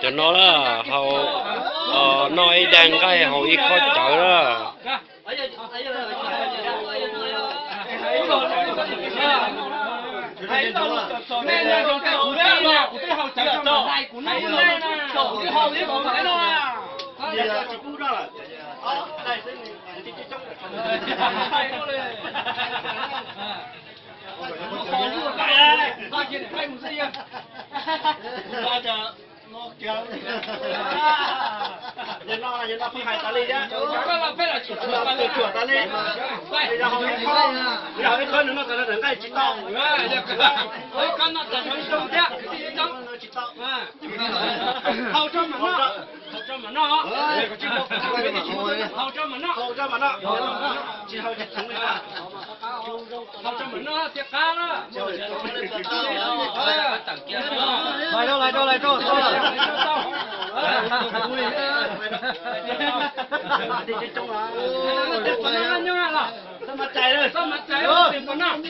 Cov no na, haus, noj ib daig nqaij haus ib khob cawv na. Yog no pheej hais tas li thiab, tsuam tas li. Yog ib khob nws noj tau nqaij tsis tau. Hau rau mas noj, hau rau mas noj, hau rau mas noj, tsis hau tsis txhoov li. Hau rau mas noj thiaj qab na. Lais rau, lais rau, lais rau. Txoj mas cais, txoj mas cais, txoj mas cais.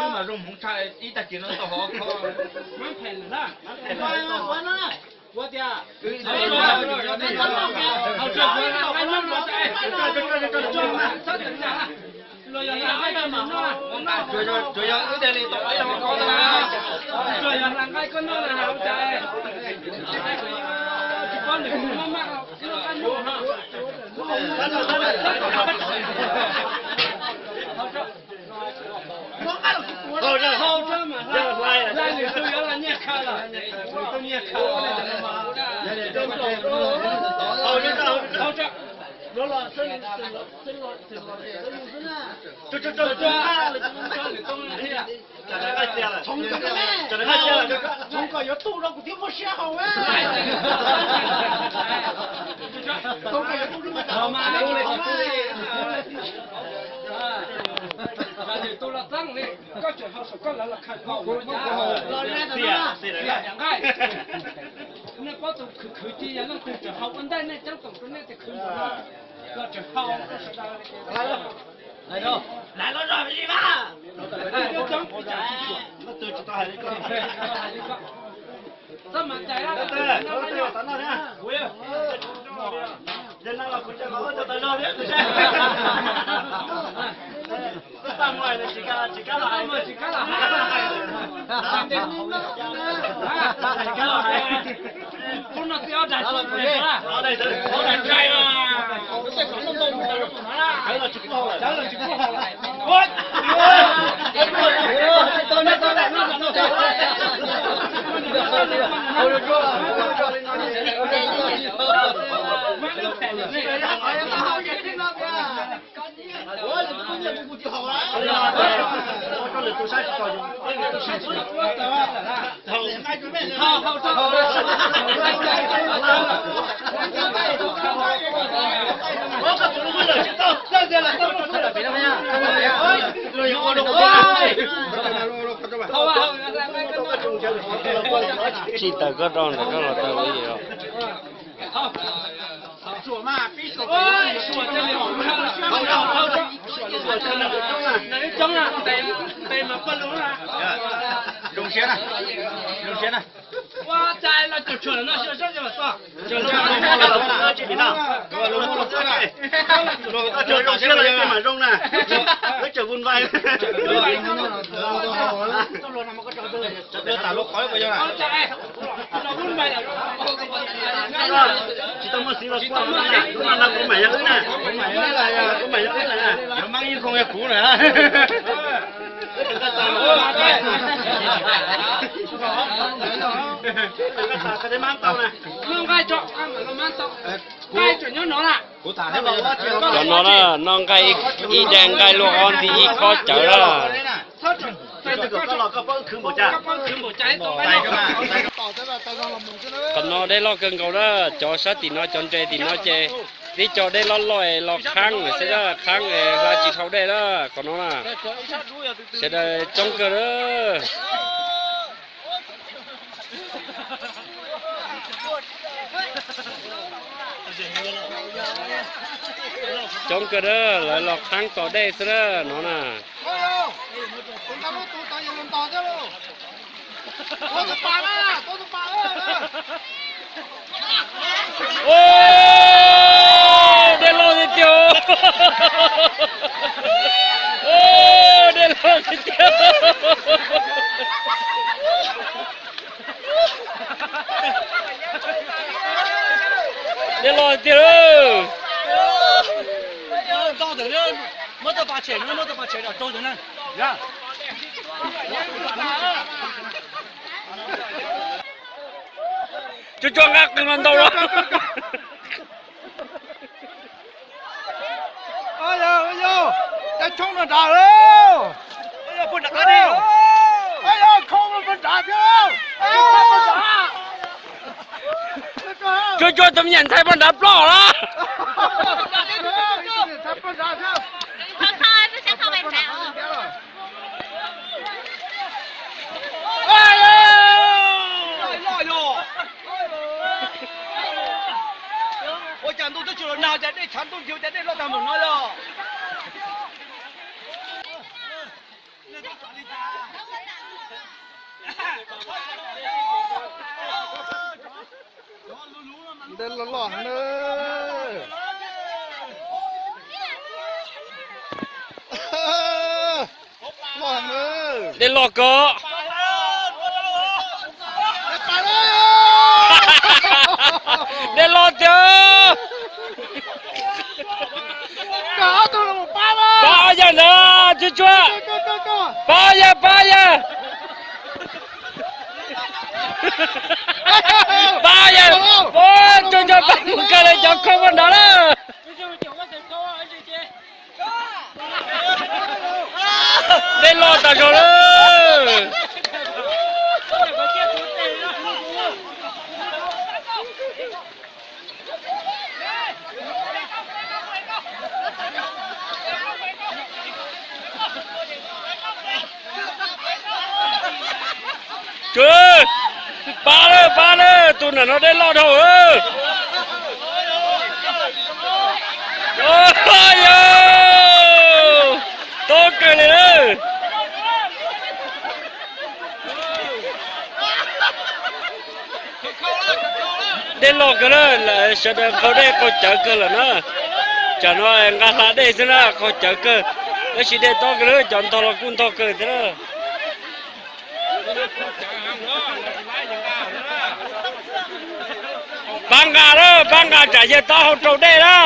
Mas zoo hmoov tshaj ib tag kis no tau hov kho. Tsuas yog wb tiag li tau ib yam koj na. Tsuas yog hla nqaij koj noj na, ua cas tsis paub nws maj maj. Hau rau mas hlais, nws tus yuav los nyiaj khaws lawm, nws tus nyiaj khaws. Hau rau. Txhoov kom yuav tu rau kuv thiab muaj siab haus. Koj tseem hau saum koj lawv los khaws koj ua cas? Nej paub tus khwv khwv ci yog leej twg tseem hau ua ntej nej ceeb toom rau nej tes khwv npaum no los tseem hau rau sawv daws. Lais los zog li mas. Txhob mas cais. Yog no los kuv cov los ua cov tas zog thiab kuv saib. Tsis kab los, tsis kab los hais. Hnub no twb ob daig, ob daig tshais. Tsis tawm koj rau ntawm koj los tau li os. Zoo siab na, zoo siab na. Ua cas los tsuam tsuam no xyov sab zoo txog. Zoo siab los mas zoo na. Lawv tseem vun vai. Tsis tau muaj xiv los kuv no kuv mam yog wb na. Kuv mam yog wb na. Yuav mab ib khoo yog kuv na. Noj nqaij tso, nqaij tseem nyob no na. Cov no na, noj nqaij ib daig nqaij luaj ob nti ib khob cawv na. Qhov no dej loj kawg nkaus na, cov sab tim no cov nres tim no ces Tib co dej loj loj los qhaab xwb, qhaab hla tsis dhau dej na qhov no na. Sawv daws coob kawg na. Coob kawg na, lawv los qhaab tos dej xwb na no na. Dej loj tiag tiag. Dej loj tiag tiag. Dej loj tiag. Cuaj cuaj nqa qws los ntaus los. Cov tshoob no nrad, khoob no nrad thiab. Cuaj cuaj tus me nyuam ntxhais poj nrad ploj lawm. Ua cas ntuj twb tsis los nag, cas dej tshav ntuj nti, cas dej loj tag npaum no los. Dej loj loj heev na. Loj heev na. Dej loj kawg. Dej loj tiag. Pab ob yawg ntawd, cuaj cuaj. Pab ob yawg, pab ob yawg. Pab ob yawg. Cuaj cuaj pab mus kawg li cov khoob poj nrad lawm. Dej loj tas zog lawm. Cuaj, pab lawm, pab lawm, tus ntawm no dej loj dhau. Yog, tob kawg li na. Dej loj kawg na, sawv daws qaug dej qaug cawv kawg lawm na. Tsam no nqa hla dej xwb na, qaug cawv kawg. Tab sis dej tob kawg na, cov ntog los kuj ntog kawg thiab na. Pab nqa lawm, pab nqa tsam yawg taub hau raug dej na.